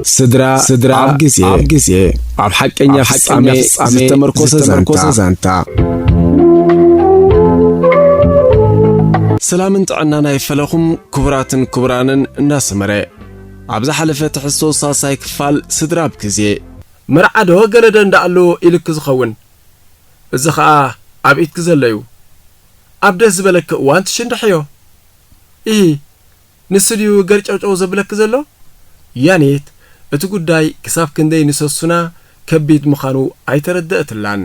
ስድራ፣ ስድራ ኣብ ግዜ፣ ኣብ ግዜ፣ ኣብ ሓቀኛ ኣብ ሓቀኛ ፍጻሜ ፍጻሜ ዝተመርኮሰ ዝተመርኮሰ ዛንታ። ዛንታ። ሰላምን ጥዕናን ኣይፈለኹም ክቡራትን ክቡራንን እናሰመረ፣ ኣብ ዝሓለፈ ትሕዝቶ ሳልሳይ ክፋል ስድራ ኣብ ግዜ። መርዓ ዶ ገለ ዶ እንዳኣሉ ኢልክ ዝኸውን? እዚ ኸኣ ኣብ ኢድኪ ዘሎ እዩ። ኣብ ደስ ዝበለኪ እዋን ትሽንድሕዮ። ኢሂ፣ ንሱ ድዩ ገርጨውጨው ዘብለኪ ዘሎ? ያኔት፣ እቲ ጉዳይ ክሳብ ክንደይ ንሰሱና ከቢድ ምዃኑ ኣይተረደእትላን።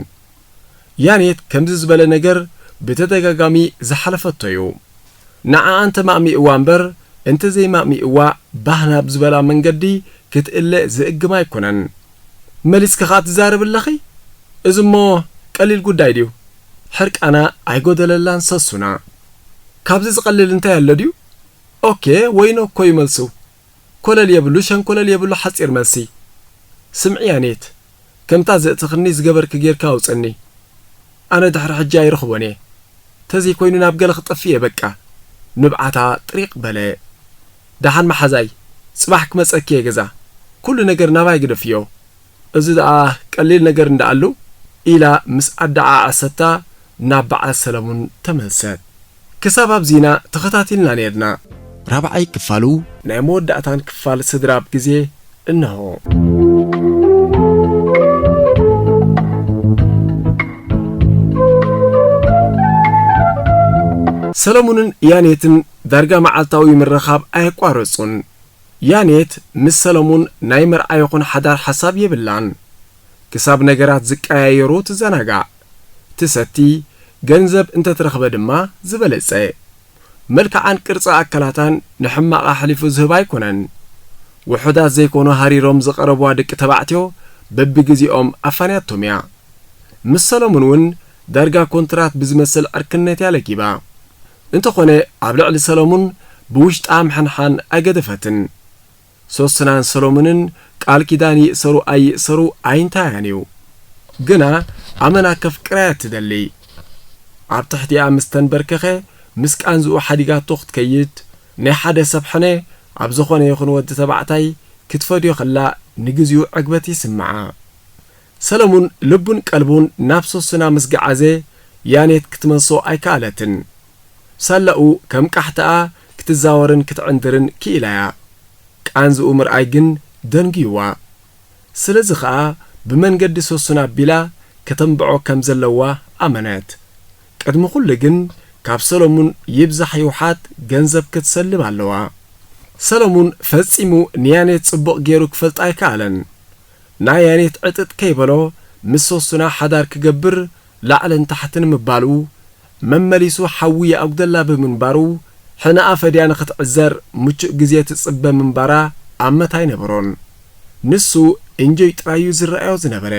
ያኔት ከምዚ ዝበለ ነገር ብተደጋጋሚ ዝሓለፈቶ እዩ። ንዓኣ እንተማእሚእዋ እምበር፣ እንተዘይማእሚእዋ ባህ ናብ ዝበላ መንገዲ ክትእለ ዝእግም ኣይኮነን። መሊስኪ ኸኣ ትዛረቢ ኣለኺ? እዚ እሞ ቀሊል ጉዳይ ድዩ? ሕርቃና ኣይጎደለላን ሰሱና። ካብዚ ዝቐልል እንታይ ኣሎ ድዩ? ኦኬ ወይ ኖ እኮ እዩ መልሱ። ኮለል የብሉ ሸንኮለል የብሉ ሓጺር መልሲ። ስምዒ ያኔት፣ ከምታ ዘእተኽኒ ዝገበርኪ ጌርኪ ኣውጽኒ። ኣነ ድሕሪ ሕጂ ኣይረኽቦን እየ። ተዘይኮይኑ ናብ ገለ ክጠፍእ እየ በቃ። ንብዓታ ጥሪቕ በለ። ደሓን መሓዛይ፣ ጽባሕ ክመጸኪ እየ ገዛ። ኩሉ ነገር ናባይ ግደፍዮ። እዚ ደኣ ቀሊል ነገር እንዳኣሉ ኢላ ምስ ኣደዓዓሰታ ናብ በዓል ሰለሙን ተመልሰት። ክሳብ ኣብዚና ተኸታቲልና ኔርና። ራብዓይ ክፋሉ ናይ መወዳእታን ክፋል ስድራ ኣብ ግዜ እነሆ። ሰለሙንን ያኔትን ዳርጋ መዓልታዊ ምርኻብ ኣየቋረጹን። ያኔት ምስ ሰለሙን ናይ መርዓ ይኹን ሓዳር ሓሳብ የብላን። ክሳብ ነገራት ዝቀያየሩ ትዘናጋዕ። ትሰቲ፣ ገንዘብ እንተትረኽበ ድማ ዝበለጸ። መልክዓን ቅርጺ ኣካላታን ንሕማቕ ኣሕሊፉ ዝህብ ኣይኮነን። ውሑዳት ዘይኮኑ ሃሪሮም ዝቐረብዋ ደቂ ተባዕትዮ በብግዜኦም ኣፋንያቶም እያ። ምስ ሰሎሙን እውን ዳርጋ ኮንትራት ብዝመስል ዕርክነት እያ ለጊባ። እንተኾነ ኣብ ልዕሊ ሰሎሙን ብውሽጣ ምሕንሓን ኣይገደፈትን። ሶስናን ሰሎሙንን ቃል ኪዳን ይእሰሩ ኣይእሰሩ ኣይንታያን እዩ። ግና ኣመና ከፍቅራ እያ ትደሊ። ኣብ ትሕቲኣ ምስ ተንበርከኸ ምስ ቃንዝኡ ሓዲጋቶ ክትከይድ፣ ናይ ሓደ ሰብ ሕነ ኣብ ዝኾነ ይኹን ወዲ ተባዕታይ ክትፈድዮ ከላ ንግዚኡ ዕግበት ይስምዓ። ሰለሙን ልቡን ቀልቡን ናብ ሶስና ምስ ገዓዘ ያኔት ክትመልሶ ኣይከኣለትን። ሳላኡ ከም ቃሕታኣ ክትዛወርን ክትዕንድርን ክኢላ እያ። ቃንዝኡ ምርኣይ ግን ደንጉይዋ። ስለዚ ኸኣ ብመንገዲ ሶሱን ኣቢላ ከተንብዖ ከም ዘለዋ ኣመነት። ቅድሚ ኩሉ ግን ካብ ሰሎሙን ይብዛሕ ይውሓድ ገንዘብ ክትሰልብ ኣለዋ። ሰሎሙን ፈጺሙ ንያኔት ጽቡቕ ገይሩ ክፈልጣ ኣይከኣለን። ናይ ያኔት ዕጥጥ ከይበሎ ምስ ሶሱና ሓዳር ክገብር ላዕልን ታሕትን ምባሉ፣ መመሊሱ ሓዊ ይኣጉደላ ብምንባሩ፣ ሕነኣ ፈድያ ንኽትዕዘር ምቹእ ግዜ ትጽበ ምንባራ ኣመት ኣይነበሮን። ንሱ እንጆይ ጥራይ እዩ ዝረኣዮ ዝነበረ።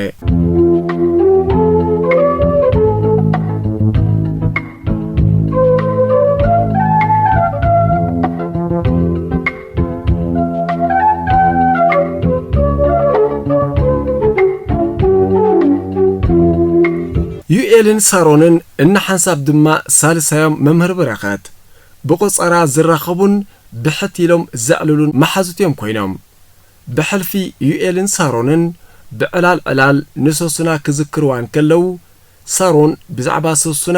ዩኤልን ሳሮንን እንሓንሳብ ድማ ሳልሳዮም መምህር በረኸት፣ ብቆጸራ ዝራኸቡን ብሕት ኢሎም ዘዕልሉን መሓዙት እዮም ኮይኖም። ብሕልፊ ዩኤልን ሳሮንን ብዕላል ዕላል ንሶሱና ክዝክርዋ እንከለዉ፣ ሳሮን ብዛዕባ ሶሱና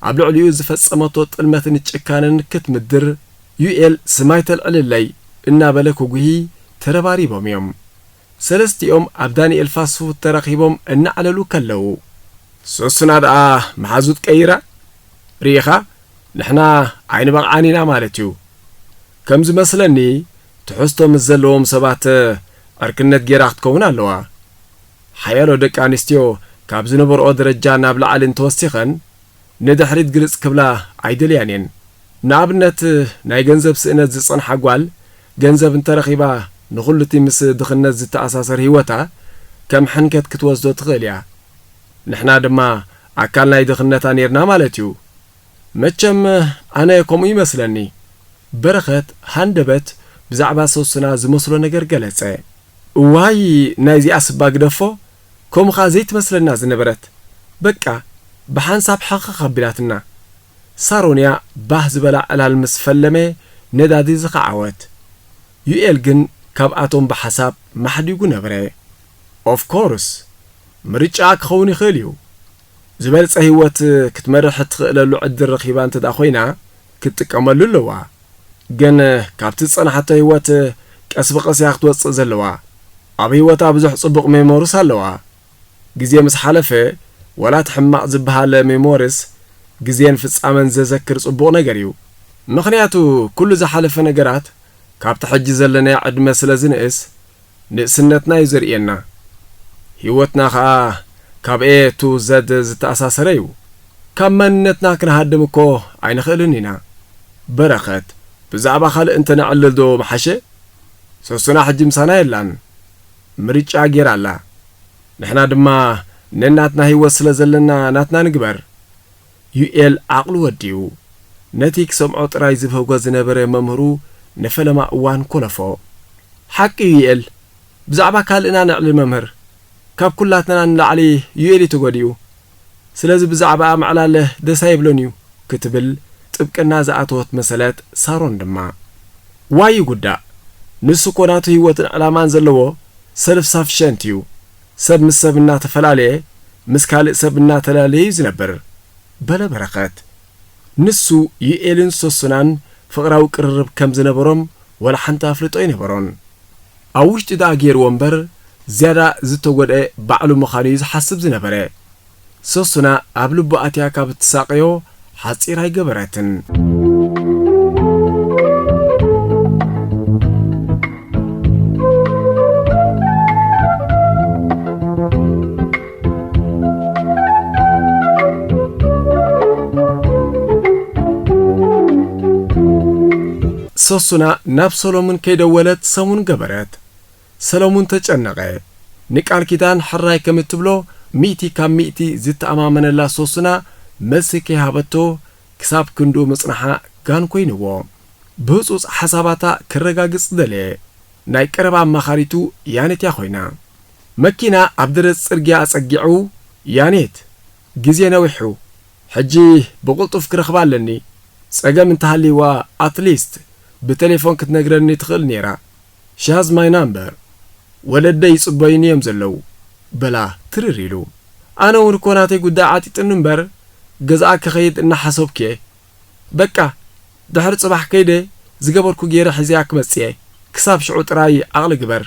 ኣብ ልዕሊኡ ዝፈጸመቶ ጥልመትን ጭካነን ክትምድር፣ ዩኤል ስማይ ተልዕልለይ እናበለ ክጉሂ ተረባሪቦም እዮም። ሰለስቲኦም ኣብ ዳንኤል ፋስት ፉድ ተረኺቦም እናዕለሉ ከለዉ፣ ሶሱና ደኣ መሓዙት ቀይራ? ርኢኻ፣ ንሕና ኣይንበቕዓን ኢና ማለት እዩ። ከም ዝመስለኒ፣ ትሕዝቶ ምስ ዘለዎም ሰባት ዕርክነት ጌራ ክትከውን ኣለዋ። ሓያሎ ደቂ ኣንስትዮ ካብ ዝነበርኦ ደረጃ ናብ ላዕሊ እንተወሲኸን፣ ንድሕሪት ግልጽ ክብላ ኣይደልያን እየን። ንኣብነት፣ ናይ ገንዘብ ስእነት ዝጸንሓ ጓል፣ ገንዘብ እንተረኺባ፣ ንኹሉ እቲ ምስ ድኽነት ዝተኣሳሰር ህይወታ ከም ሕንከት ክትወስዶ ትኽእል እያ። ንሕና ድማ ኣካል ናይ ድኽነታ ኔርና ማለት እዩ። መቸም ኣነ ከምኡ ይመስለኒ። በረኸት ሃንደበት ብዛዕባ ሶስና ዝመስሎ ነገር ገለጸ። እዋይ ናይዚኣ ስባ ግደፎ፣ ከምኡ ኸኣ ዘይትመስለና ዝነበረት። በቃ ብሓንሳብ ሓኽኽ ኣቢላትና። ሳሮንያ ባህ ዝበላ ዕላል ምስ ፈለመ ነዳዲ ዝኸዓወት። ዩኤል ግን ካብኣቶም ብሓሳብ ማሕዲጉ ነበረ። ኦፍ ኮርስ፣ ምርጫ ክኸውን ይኽእል እዩ። ዝበልጸ ህይወት ክትመርሕ እትኽእለሉ ዕድል ረኺባ እንተ ደኣ ኾይና፣ ክትጥቀመሉ ኣለዋ። ግን ካብቲ ዝጸንሓቶ ህይወት ቀስ ብቐስ እያ ክትወጽእ ዘለዋ። ኣብ ህይወታ ብዙሕ ጽቡቕ ሜሞርስ ኣለዋ። ግዜ ምስ ሓለፈ፣ ወላ እቲ ሕማቕ ዝበሃል ሜሞርስ፣ ግዜን ፍጻመን ዘዘክር ጽቡቕ ነገር እዩ። ምኽንያቱ፣ ኩሉ ዝሓለፈ ነገራት ካብቲ ሕጂ ዘለናዮ ዕድመ ስለ ዝንእስ፣ ንእስነትና እዩ ዘርእየና። ህይወትና ኸኣ ካብ ኤ ቱ ዘድ ዝተኣሳሰረ እዩ። ካብ መንነትና ክንሃድም እኮ ኣይንኽእልን ኢና። በረኸት፣ ብዛዕባ ካልእ እንተ ነዕልል ዶ ምሓሸ? ሰሱና ሕጂ ምሳና የላን። ምርጫ ጌራ ኣላ። ንሕና ድማ ነናትና ህይወት ስለ ዘለና ናትና ንግበር። ዩኤል ዓቕሉ ወዲኡ፣ ነቲ ክሰምዖ ጥራይ ዝብህጎ ዝነበረ መምህሩ ንፈለማ እዋን ኮለፎ። ሓቂ እዩ ዩኤል፣ ብዛዕባ ካልእና ነዕልል መምህር። ካብ ኩላትና ንላዕሊ ዩኤል እዩ ተጎዲኡ። ስለዚ ብዛዕባኣ ምዕላል ደስ ኣይብሎን እዩ፣ ክትብል ጥብቅና ዝኣተወት መሰለት ሳሮን ድማ። ዋይ ይጉዳእ፣ ንሱ እኮ ናቱ ህይወትን ዕላማን ዘለዎ ሰልፍ ሳፊሸንት እዩ። ሰብ ምስ ሰብ እናተፈላለየ፣ ምስ ካልእ ሰብ እናተላለየ እዩ ዝነብር፣ በለ በረኸት። ንሱ ዩኤልን ሶሱናን ፍቕራዊ ቅርርብ ከም ዝነበሮም ወላ ሓንቲ ኣፍልጦ ኣይነበሮን። ኣብ ውሽጢ ደኣ ገይርዎ እምበር፣ ዝያዳ ዝተጎድአ ባዕሉ ምዃኑ እዩ ዝሓስብ ዝነበረ። ሶሱና ኣብ ልቡ ኣትያ ካብ እትሳቐዮ ሓጺር ኣይገበረትን። ሶሱና ናብ ሰሎሙን ከይደወለት ሰሙን ገበረት። ሰለሙን ተጨነቐ። ንቃል ኪዳን ሕራይ ከም እትብሎ ሚእቲ ካብ ሚእቲ ዝተኣማመነላ ሶሱና መልሲ ከይሃበቶ ክሳብ ክንድኡ ምጽንሓ ጋን ኮይንዎ። ብህጹጽ ሓሳባታ ክረጋግጽ ደለየ። ናይ ቀረባ ኣማኻሪቱ ያኔት እያ ኮይና። መኪና ኣብ ደረት ጽርግያ ኣጸጊዑ፣ ያኔት፣ ግዜ ነዊሑ፣ ሕጂ ብቕልጡፍ ክረኽባ ኣለኒ። ጸገም እንተሃልይዋ ኣትሊስት ብቴሌፎን ክትነግረኒ ትኽእል ነይራ። She has my number። ወለደይ ይጽበዩኒ እዮም ዘለዉ፣ በላ ትርር ኢሉ። ኣነ እውን እኮ ናተይ ጉዳይ ዓጢጥኒ እምበር፣ ገዛኣ ክኸይድ እናሓሰብኩ እየ። በቃ፣ ድሕሪ ጽባሕ ከይደ ዝገበርኩ ገይረ ሒዘያ ክመጽእ እየ። ክሳብ ሽዑ ጥራይ ዓቕሊ ግበር።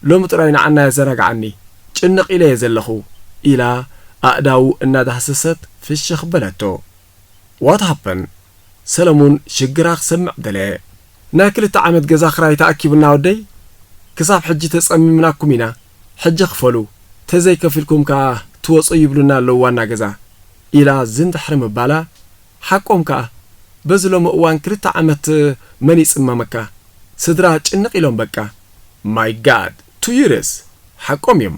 ሎሚ ጥራይ ንዓና የዘናግዓኒ። ጭንቕ ኢለ እየ ዘለኹ፣ ኢላ ኣእዳዉ እናዳህሰሰት ፍሽኽ በለቶ። What happened? ሰለሙን ሽግራ ክሰምዕ ደለየ። ናይ ክልተ ዓመት ገዛ ክራይ ተኣኪቡና ወደይ፣ ክሳብ ሕጂ ተጸሚምናኩም ኢና። ሕጂ ክፈሉ፣ ተዘይከፊልኩም ከኣ ትወጹ ይብሉና ኣለዉ ዋና ገዛ፣ ኢላ ዝን ድሕሪ ምባላ፣ ሓቆም ከኣ፣ በዚ ሎሚ እዋን ክልተ ዓመት መን ይጽመመካ? ስድራ ጭንቕ ኢሎም በቃ። My God፣ ቱ ይርስ፣ ሓቆም እዮም።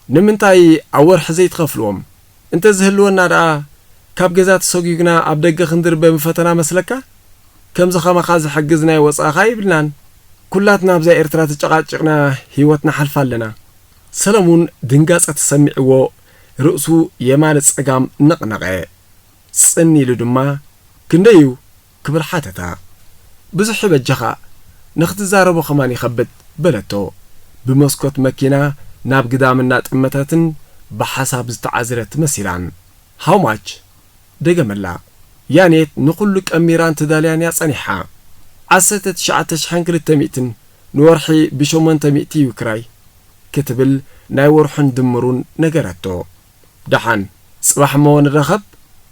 ንምንታይ ኣብ ወርሒ ዘይትኸፍልዎም? እንተ ዝህልወና ደኣ፣ ካብ ገዛ ተሰጒግና ኣብ ደገ ክንድርበ ምፈተና መስለካ? ከምዚ ኸማኻ ዝሕግዝ ናይ ወጻእኻ የብልናን። ኩላትና ኣብዛ ኤርትራ ተጨቓጪቕና ህይወት ንሓልፋ ኣለና። ሰለሙን ድንጋጸ ተሰሚዕዎ፣ ርእሱ የማነ ጸጋም ነቕነቐ። ጽን ኢሉ ድማ፣ ክንደይ እዩ? ክብል ሓተታ። ብዙሕ እዩ በጃኻ፣ ንኽትዛረቦ ኸማን ይኸብድ፣ በለቶ፣ ብመስኮት መኪና ናብ ግዳም እናጠመተትን ብሓሳብ ዝተዓዝረት መሲላን። How much? ደገመላ። ያኔት ንኹሉ ቀሚራን ተዳልያን እያ ጸኒሓ። ዓሰርተ ትሽዓተ ሽሕን ክልተ ሚእትን፣ ንወርሒ ብሸሞንተ ሚእቲ እዩ ክራይ፣ ክትብል ናይ ወርሑን ድምሩን ነገረቶ። ደሓን፣ ጽባሕ እሞ ንራኸብ፣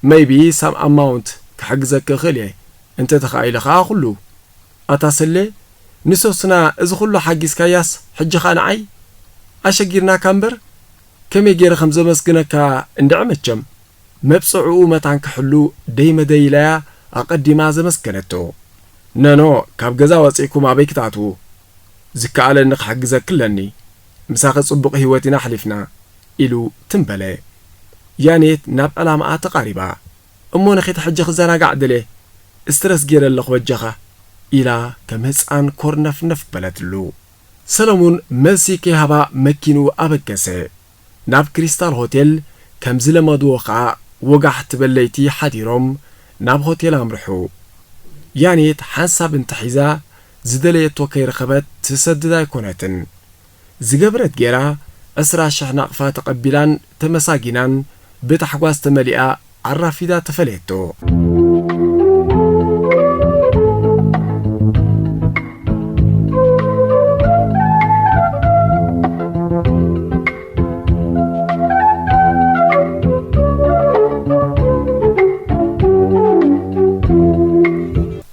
maybe some amount ክሕግዘኪ እኽእል እየ፣ እንተ ተኻኢለ ኸኣ ኩሉ። ኣታ ሰሌ፣ ንሶስና እዚ ኩሉ ሓጊዝካያስ ሕጂ ኸኣ ንዓይ? ኣሸጊርናካ እምበር፣ ከመይ ገይረ ከም ዘመስግነካ እንድዒ መቸም። መብጽዕኡ መታን ክሕሉ ደይ መደይ ኢላያ ኣቐዲማ ዘመስገነቶ። ነኖ፣ ካብ ገዛ ወጺእኩም ኣበይ ክትኣትዉ? ዝከኣለኒ ክሕግዘኪ ኣለኒ። ምሳኺ ጽቡቕ ህይወት ኢና ኣሕሊፍና፣ ኢሉ ትም በለ። ያኔት ናብ ዕላማኣ ተቓሪባ። እሞ ንኺድ ሕጂ ክዘናጋዕ ደልየ፣ ስትረስ ገይረ ኣለኹ በጃኻ፣ ኢላ ከም ህጻን ኮርነፍነፍ በለትሉ። ሰለሙን መልሲ ከይሃባ መኪንኡ ኣበገሰ። ናብ ክሪስታል ሆቴል ከም ዝለመድዎ ኸኣ ወጋሕ ትብል ለይቲ ሓዲሮም ናብ ሆቴል ኣምርሑ። ያኔት ሓንሳብ እንተሒዛ ዝደለየቶ ከይረኸበት ትሰድድ ኣይኮነትን። ዝገበረት ጌራ ዕስራ ሽሕ ናቕፋ ተቐቢላን ተመሳጊናን ብታሕጓስ ተመሊኣ ዓራፊታ ተፈለየቶ።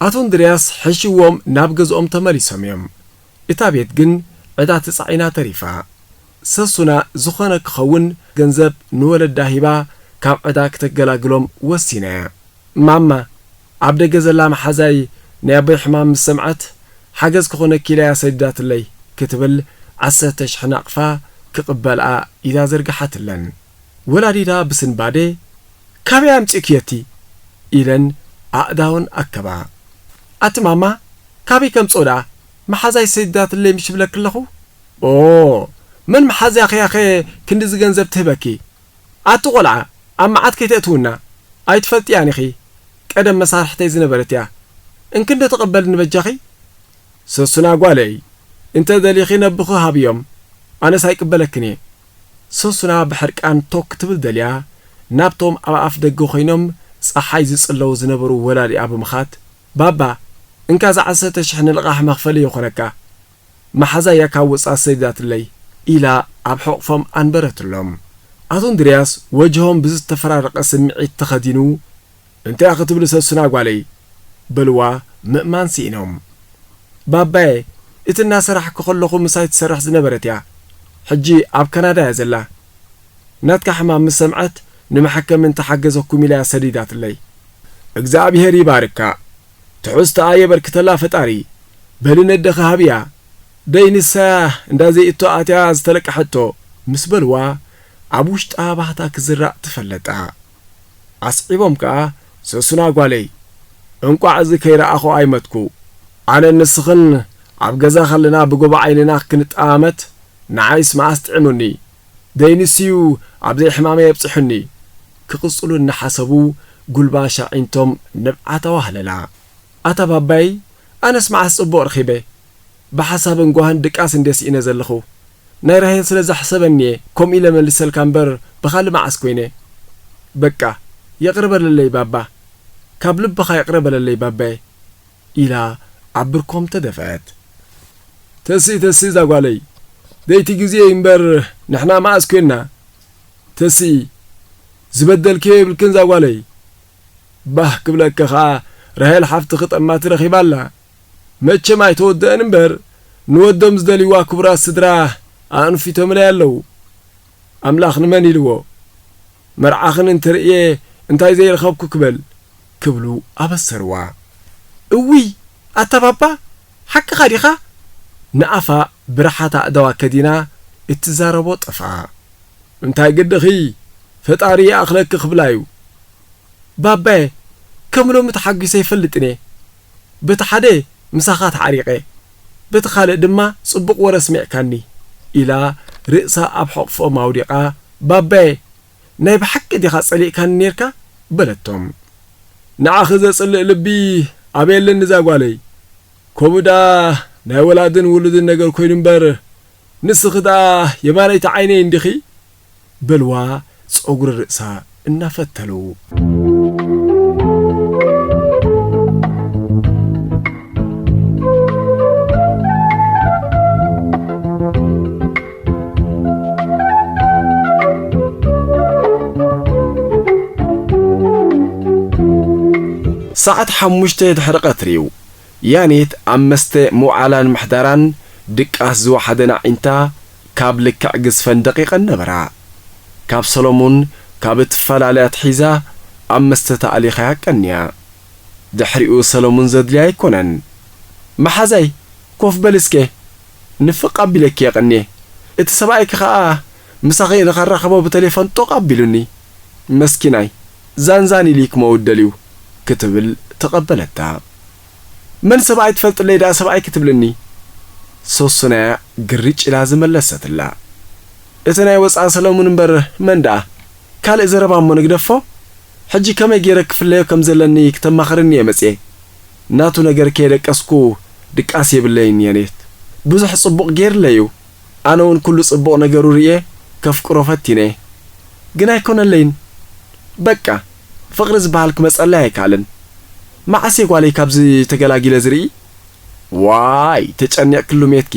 ኣቶ እንድርያስ ሕሽዎም ናብ ገዝኦም ተመሊሶም እዮም። እታ ቤት ግን ዕዳ ተጻዒና ተሪፋ። ሰሱና ዝኾነ ክኸውን ገንዘብ ንወለዳ ሂባ ካብ ዕዳ ክተገላግሎም ወሲና እያ። ማማ፣ ኣብ ደገ ዘላ መሓዛይ ናይ ኣቦይ ሕማም ምስ ሰምዐት፣ ሓገዝ ክኾነኪ ኢላ እያ ሰዲዳትለይ ክትብል ዓሰርተ ሽሕ ናቕፋ ክቕበልኣ ኢዳ ዘርግሓትለን። ወላዲታ ብስንባዴ፣ "ካበይ ኣምጺእክዮ እቲ?" ኢለን ኣእዳወን ኣከባ። "ኣቲ ማማ፣ ካበይ ከምጽኦ ደኣ? መሓዛይ ሰዲዳትለይ ምሽ ይብለኪ ኣለኹ?" "ኦ፣ መን መሓዛኺ እያኸ ክንድዚ ገንዘብ ትህበኪ? ኣቲ ቖልዓ፣ ኣብ መዓት ከይተእትውና። ኣይትፈልጥያን ኢኺ። ቀደም መሳርሕተይ ዝነበረት እያ። እንክንዶ ተቐበልኒ በጃኺ?" "ሰሱና ጓለይ፣ እንተ ደሊኺ ነቦኺ ሃብዮም፣ ኣነስ ኣይቅበለክን እየ።" ሰሱና ብሕርቃን ቶክ ክትብል ደልያ፣ ናብቶም ኣብ ኣፍ ደገ ኮይኖም ጸሓይ ዝጽለዉ ዝነበሩ ወላዲኣ ብምኻድ፣ "ባባ፣ እንካ እዛ ዓሰርተ ሽሕ ንልቓሕ መኽፈሊ ይኾነካ፣ መሓዛይ እያ ካብ ወጻኢ ሰዲዳትለይ" ኢላ ኣብ ሕቑፎም ኣንበረትሎም። ኣቶ እንድርያስ ወጅሆም ብዝተፈራረቐ ስምዒት ተኸዲኑ፣ "እንታይ ኢኺ ትብሊ ሰሱና ጓለይ?" በልዋ ምእማን ስኢኖም። "ባባየ፣ እቲ እናሰራሕኩ ከለኹ ምሳይ ትሰርሕ ዝነበረት እያ። ሕጂ ኣብ ካናዳ እያ ዘላ። ናትካ ሕማም ምስ ሰምዐት ንመሐከሚ እንተሓገዘኩም ኢላ እያ ሰዲዳትለይ።" "እግዚኣብሄር ይባርካ፣ ትሕዝቶኣ የበርክተላ ፈጣሪ። በሊ ነደኺ ሃብያ፣ ደይ ንሳ እንዳ ዘይእቶ ኣትያ ዝተለቀሐቶ" ምስ በልዋ፣ ኣብ ውሽጣ ባህታ ክዝራእ ተፈለጣ። ኣስዒቦም ከኣ፣ "ሰሱና ጓለይ፣ እንቋዕ እዚ ከይረኣኹ ኣይመትኩ። ኣነን ንስኽን ኣብ ገዛ ከለና ብጎቦ ዓይንና ክንጠማመት፣ ንዓይስ መዓስ ጥዒሙኒ። ደይ ንስዩ ኣብ ዘይሕማመይ ኣብጺሑኒ" ክቕጽሉ እናሓሰቡ፣ ጉልባሻ ዒንቶም ንብዓት ኣዋህለላ። "ኣታ ባባይ፣ ኣነስ መዓስ ጽቡቕ ረኺበ። ብሓሳብን ጓህን ድቃስ እንድየ ስኢነ ዘለኹ። ናይ ራሄል ስለ ዘሕሰበኒ እየ ከምኡ ኢለ መሊሰልካ እምበር ብኻልእ መዓስ ኮይነ። በቃ፣ ይቕረ በለለይ ባባ። ካብ ልብኻ ይቕረ በለለይ ባባየ" ኢላ ኣብ ብርኮም ተደፍአት። "ተስኢ፣ ተስኢ እዛ ጓለይ፣ ደይቲ ግዜ እዩ እምበር ንሕና መዓስ ኮይንና? ተስኢ፣ ዝበደልክዮ የብልክን እዛ ጓለይ። ባህ ክብለኪ ኸኣ ራሄል ሓፍትኺ ጠማቲ ረኺባ ኣላ። መቸም ኣይተወደአን እምበር፣ ንወዶም ዝደልይዋ ክቡራት ስድራ ኣእንፊቶምለይ ኣለዉ። ኣምላኽ ንመን ኢልዎ? መርዓኽን እንተርእየ እንታይ ዘይረኸብኩ ክበል?" ክብሉ ኣበሰርዋ። "እውይ፣ ኣታ ባባ፣ ሓቅኻ ዲኻ?" ንኣፋ ብረሓት ኣእዳዋ ከዲና እትዛረቦ ጠፍኣ። "እንታይ ግድኺ፣ ፈጣሪ ይኣኽለኪ ክብላ እዩ።" "ባባየ፣ ከም ሎሚ ተሓጒሰ ኣይፈልጥን እየ። በቲ ሓደ ምሳኻ ተዓሪቐ፣ በቲ ካልእ ድማ ጽቡቕ ወረ ኣስሚዕካኒ" ኢላ ርእሳ ኣብ ሕቕፎም ኣውዲቓ፣ "ባባየ፣ ናይ ብሓቂ ዲኻ ጸሊእካኒ ኔርካ?" በለቶም። "ንዓኺ ዘጽልእ ልቢ ኣበይ ኣለኒ እዛ ጓለይ? ከምኡ ደኣ ናይ ወላድን ውሉድን ነገር ኮይኑ እምበር፣ ንስኺ ደኣ የማነይቲ ዓይነይ እንዲኺ?" በልዋ ጸጉሪ ርእሳ እናፈተሉ። ሰዓት ሓሙሽተ ድሕሪ ቀትሪ እዩ። ያኔት ኣብ መስተ ምውዓላን ምሕዳራን ድቃስ ዝወሓደን ኣዒንታ ካብ ልክዕ ግዝፈን ደቂቐን ነበራ። ካብ ሰሎሙን ካብ እትፈላለ ኣትሒዛ ኣብ መስተ ተኣሊኻያ ቀንያ። ድሕሪኡ ሰሎሙን ዘድልያ ኣይኮነን። "መሓዛይ፣ ኮፍ በሊ እስከ፣ ንፍቕ ኣቢለኪ የቐንየ። እቲ ሰብኣይኪ ኸኣ ምሳኺ ንኸራኸቦ ብተሌፎን ጦቕ ኣቢሉኒ። መስኪናይ፣ ዛንዛን ኢሉ እዩ ክመውት ደልዩ" ክትብል ተቐበለታ። "መን ሰብኣይ ትፈልጥለይ ደኣ ሰብኣይኪ ትብልኒ?" ሰሱናያ ግርጭ ኢላ ዝመለሰትላ። "እቲ ናይ ወጻኢ ሰለሙን እምበር መን ደኣ? ካልእ ዘረባ እሞ ንግደፎ። ሕጂ ከመይ ገይረ ክፍለዮ ከም ዘለኒ ክተማኽርኒ እየ መጽየ። ናቱ ነገር ከየደቀስኩ ድቃስ የብለይን ያኔት። ብዙሕ ጽቡቕ ጌርለይ እዩ። ኣነ እውን ኩሉ ጽቡቕ ነገሩ ርእየ ከፍቅሮ ፈቲነ። ግን ኣይኮነለይን። በቃ፣ ፍቕሪ ዝበሃል ክመጸለይ ኣይከኣለን። መዓስ እየ ጓለይ ካብዚ ተገላጊለ ዝርኢ? ዋይ፣ ተጨኒቕክሉ ሜትኪ።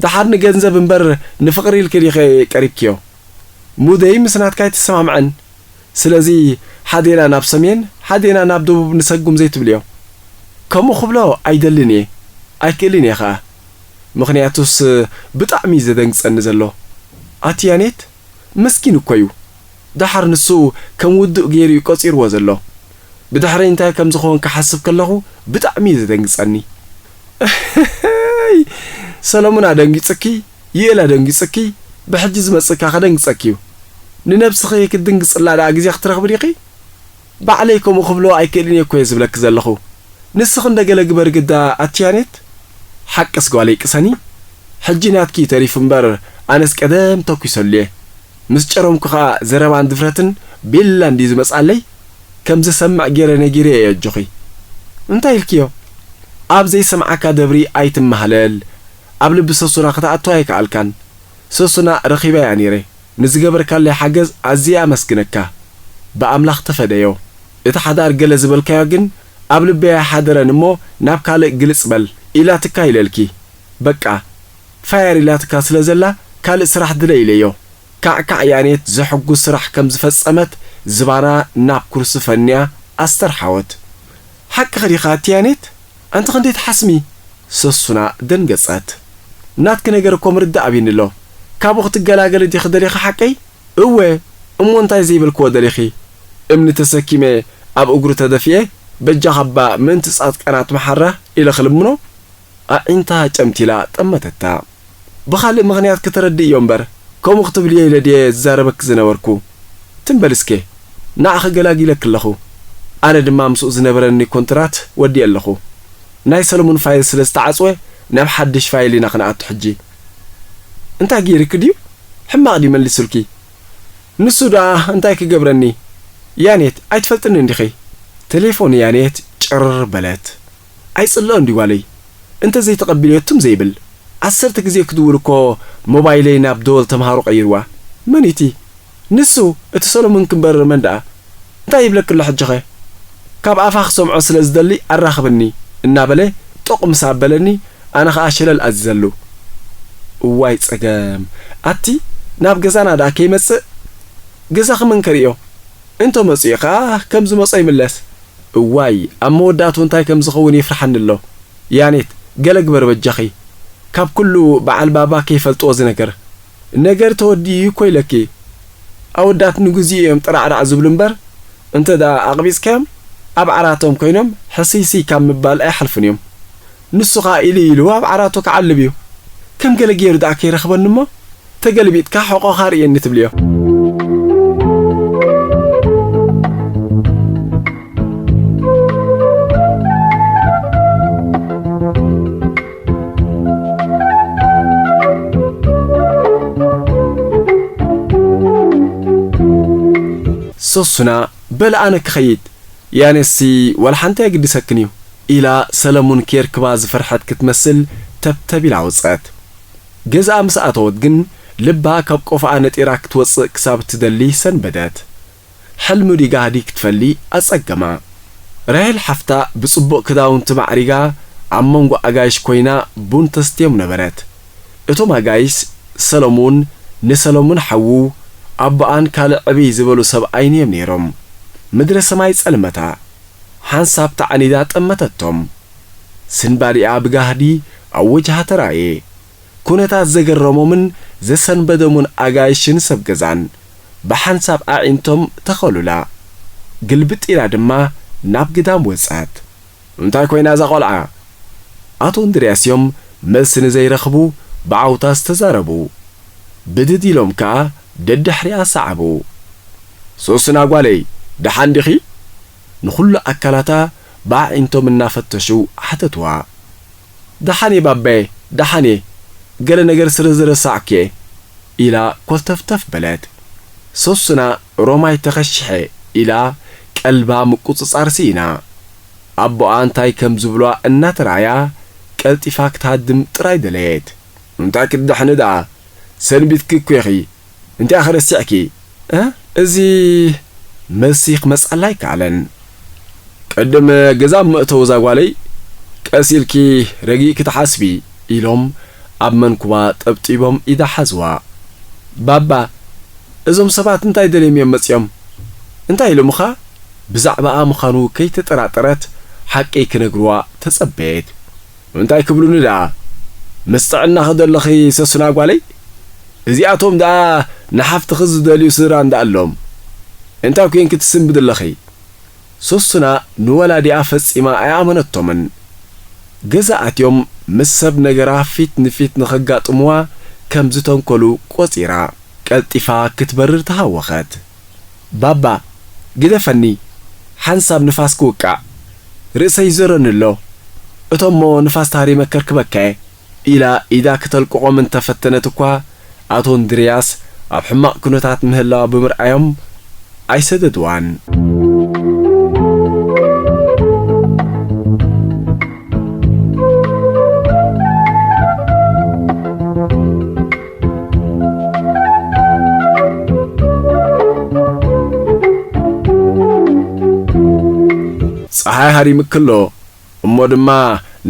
ደሓር ንገንዘብ እምበር ንፍቕሪ ኢልኪ ዲኺ ቀሪብክዮ? ሙደይ ምስ ናትካ ኣይትሰማምዐን። ስለዚ ሓዴና ናብ ሰሜን፣ ሓዴና ናብ ደቡብ ንሰጉም ዘይትብልዮ። ከምኡ ክብሎ ኣይደልን እየ። ኣይክእልን እየ ኸኣ። ምኽንያቱስ ብጣዕሚ እዩ ዘደንግጸኒ ዘሎ። ኣቲ ያኔት፣ መስኪን እኮ እዩ። ደሓር ንሱ ከም ውዱእ ገይሩ እዩ ቆጺርዎ ዘሎ። ብድሕረይ እንታይ ከም ዝኸውን ክሓስብ ከለኹ ብጣዕሚ እዩ ዘደንግጸኒ። ሰለሙን ኣደንጊጹኪ፣ ዩኤል ኣደንጊጹኪ፣ ብሕጂ ዝመጽእካ ከደንግጸኪ እዩ። ንነብስኺ ክትድንግጽላ ደኣ ግዜ ክትረኽቢ ዲኺ? ባዕለይ ከምኡ ክብሎ ኣይክእልን እየ እኮ እየ ዝብለኪ ዘለኹ። ንስኺ እንደ ገለ ግበሪ ግዳ ኣቲ ያኔት። ሓቅስ ጓለይ ቅሰኒ። ሕጂ ናትኪ እዩ ተሪፉ እምበር ኣነስ ቀደም ተኲሰሉ እየ። ምስ ጨረምኩ ኸኣ ዘረባን ድፍረትን ቤላ እንድዩ ዝመጽኣለይ። ከም ዝሰምዕ ገይረ ነጊረዮ እየ ኣጆኺ። እንታይ ኢልክዮ? ኣብ ዘይሰምዓካ ደብሪ ኣይትመሃለል። ኣብ ልቢ ሰሱና ክትኣቱ ኣይከኣልካን። ሰሱና ረኺበያ ነይረ። ንዝገበርካለይ ሓገዝ ኣዝየ ኣመስግነካ። ብኣምላኽ ተፈደዮ። እቲ ሓዳር ገለ ዝበልካዮ ግን ኣብ ልበይ ኣይሓደረን እሞ ናብ ካልእ ግልጽ በል ኢላትካ ኢለልኪ። በቃ፣ ፋየር ኢላትካ ስለ ዘላ ካልእ ስራሕ ድለ ኢለዮ። ካዕካዕ ያኔት ዘሕጉስ ስራሕ ከም ዝፈጸመት ዝባና ናብ ኩርሲ ፈንያ ኣስተርሓወት። ሓቅኺ ዲኻ ኣቲ ያኔት? ኣንቲ ክንደይ ትሓስሚ? ሰሱና ደንገጸት። ናትኪ ነገር እኮ ምርዳእ ኣብዩኒ ኣሎ። ካብኡ ክትገላገሊ ዲኺ ደሊኺ ሓቀይ? እወ፣ እሞ እንታይ ዘይበልክዎ ደሊኺ? እምኒ ተሰኪመ ኣብ እግሩ ተደፊኤ፣ በጃኻ እባ ምእንቲ ጻድቃናት መሓራ ኢለ ክልምኖ? ኣዒንታ ጨምቲላ ጠመተታ። ብኻልእ ምኽንያት ክተረድእዮ እምበር፣ ከምኡ ክትብልዮ ኢለ ድየ ዝዛረበኪ ዝነበርኩ? ትም በል እስከ፣ ንዓኺ ገላጊለኪ ኣለኹ። ኣነ ድማ ምስኡ ዝነበረኒ ኮንትራት ወዲኤ ኣለኹ። ናይ ሰለሙን ፋይል ስለ ዝተዓጽወ፣ ናብ ሓድሽ ፋይል ኢና ክንኣቱ ሕጂ። እንታይ ገይርኪ ድዩ? ሕማቕ ድዩ መሊሱልኪ? ንሱ ደኣ እንታይ ክገብረኒ? ያኔት፣ ኣይትፈልጥንን ዲኺ? ቴሌፎን ያኔት ጭር በለት። ኣይጽልኦን ድዩ ጓለይ? እንተ ዘይተቐቢልዮ ትም ዘይብል። ዓሰርተ ግዜ ክድውል እኮ ሞባይለይ ናብ ደወል ተምሃሮ ቀይርዋ። መን እዩ እቲ? ንሱ፣ እቲ ሰሎሞን ክምበር መን ደኣ? እንታይ ይብለኪ ኣሎ ሕጂኸ? ካብ ኣፋ ክሰምዖ ስለ ዝደሊ ኣራኽብኒ እናበለ ጦቕ ምስ ኣበለኒ ኣነ ኸኣ ሸለል ኣዚዘሉ። እዋይ ጸገም! ኣቲ ናብ ገዛና ደኣ ከይመጽእ? ገዛኺ መን ከርእዮ? እንተ መጺኡ ኸኣ ከም ዝመጾ ይምለስ። እዋይ፣ ኣብ መወዳእትኡ እንታይ ከም ዝኸውን የፍርሓኒ ኣሎ። ያኔት፣ ገለ ግበር በጃኺ። ካብ ኩሉ በዓል ባባ ከይፈልጥዎ እዚ ነገር። ነገር ተወዲኡ እኮ ኢለኪ። ኣወዳት ንግዚኡ እዮም ጥራዕራዕ ዝብሉ እምበር፣ እንተ ደኣ ኣቕቢጽካዮም፣ ኣብ ዓራቶም ኮይኖም ሕስይስይ ካብ ምባል ኣይሓልፉን እዮም። ንሱ ኸኣ ኢሉ ኢሉ ኣብ ዓራቱ ክዓልብ እዩ። ከም ገለ ገይሩ ደኣ ከይረኽበኒ እሞ፣ ተገልቢጥካ ሕቖኻ ርእየኒ ትብልዮ። ሶሱና፣ በል ኣነ ክኸይድ፣ ያኔሲ ዋላ ሓንቲ ኣይግድሰክን እዩ፣ ኢላ ሰለሙን ኬርክባ ዝፈርሐት ክትመስል ተብተብ ኢላ ወጸት። ገዝኣ ምስ ኣተወት ግን ልባ ካብ ቆፎኣ ነጢራ ክትወጽእ ክሳብ እትደሊ ሰንበደት። ሕልሚ ድዩ ጋህዲ ክትፈሊ ኣጸገማ። ራሄል ሓፍታ ብጽቡቕ ክዳውንቲ ማዕሪጋ ኣብ መንጎ ኣጋይሽ ኮይና ቡን ተስትዮም ነበረት። እቶም ኣጋይሽ ሰለሙን፣ ንሰለሙን ሓዉ፣ ኣቦኣን ካልእ ዕብይ ዝበሉ ሰብ ኣይንዮም ነይሮም። ምድረ ሰማይ ጸልመታ። ሓንሳብ ተዓኒዳ ጠመተቶም። ስንባዲኣ ብጋህዲ ኣብ ወጅሃ ተራእየ። ኩነታት ዘገረሞምን ዘሰንበደሙን ኣጋይሽን ሰብ ገዛን ብሓንሳብ ኣዒንቶም ተኸሉላ። ግልብጥ ኢላ ድማ ናብ ግዳም ወጸት። እንታይ ኮይና እዛ ቆልዓ? ኣቶ እንድርያስ እዮም መልሲ ንዘይረኽቡ ብዓውታ ዝተዛረቡ። ብድድ ኢሎም ከኣ ደድሕሪኣ ሰዓቡ። ሶስና ጓለይ፣ ደሓን ዲኺ? ንኹሉ ኣካላታ ብኣዒንቶም እናፈተሹ ሓተትዋ። ደሓን እየ ባባየ፣ ደሓን እየ። ገለ ነገር ስለ ዝረሳዕኩ እየ፣ ኢላ ኮልተፍተፍ በለት። ሶስና ሮማይ ተኸሽሐ ኢላ ቀልባ ምቁጽጻር ስኢና። ኣቦኣ እንታይ ከም ዝብሏ እናተራእያ ቀልጢፋ ክትሃድም ጥራይ ደለየት። እንታይ ክትድሕኒ ደኣ? ሰንቢትኪ እኮ ኢኺ። እንታይ ኢኺ ረሲዕኪ? እ? እዚ መልሲ ክመጽኣላ ኣይከኣለን። ቅድም ገዛ ኣብ መእተዊ እዛ ጓለይ ቀስ ኢልኪ ረጊእኪ ትሓስቢ፣ ኢሎም ኣብ መንኩባ ጠብጢቦም ኢዳ ሓዝዋ። ባባ፣ እዞም ሰባት እንታይ ደልዮም እዮም መጺኦም? እንታይ ኢሎምኻ? ብዛዕባኣ ምዃኑ ከይተጠራጠረት ሓቂ ክነግርዋ ተጸበየት። እንታይ ክብሉኒ ደኣ? ምስ ጥዕናኺ ዶ ኣለኺ ሰሱና ጓለይ? እዚኣቶም ደኣ ንሓፍትኺ ዝደልዩ ስድራ እንዳ ኣሎም። እንታይ ኮይንኪ ትስንብዲ ኣለኺ? ሰሱና ንወላዲኣ ፈጺማ ኣይኣመነቶምን። ገዛ ኣትዮም ምስ ሰብ ነገራ ፊት ንፊት ንኸጋጥምዋ ከም ዝተንኮሉ ቆጺራ፣ ቀልጢፋ ክትበርር ተሃወኸት። ባባ፣ ግደፈኒ፣ ሓንሳብ ንፋስ ክውቃዕ። ርእሰይ ይዞረኒ ኣሎ። እቶሞ ንፋስ ተሃሪመ ከርክበካየ። ኢላ ኢዳ ክተልቅቖም እንተፈተነት እኳ፣ ኣቶ እንድርያስ ኣብ ሕማቕ ኩነታት ምህላዋ ብምርኣዮም ኣይሰደድዋን። ጸሓይ ሃሪምኪ ኣሎ። እሞ ድማ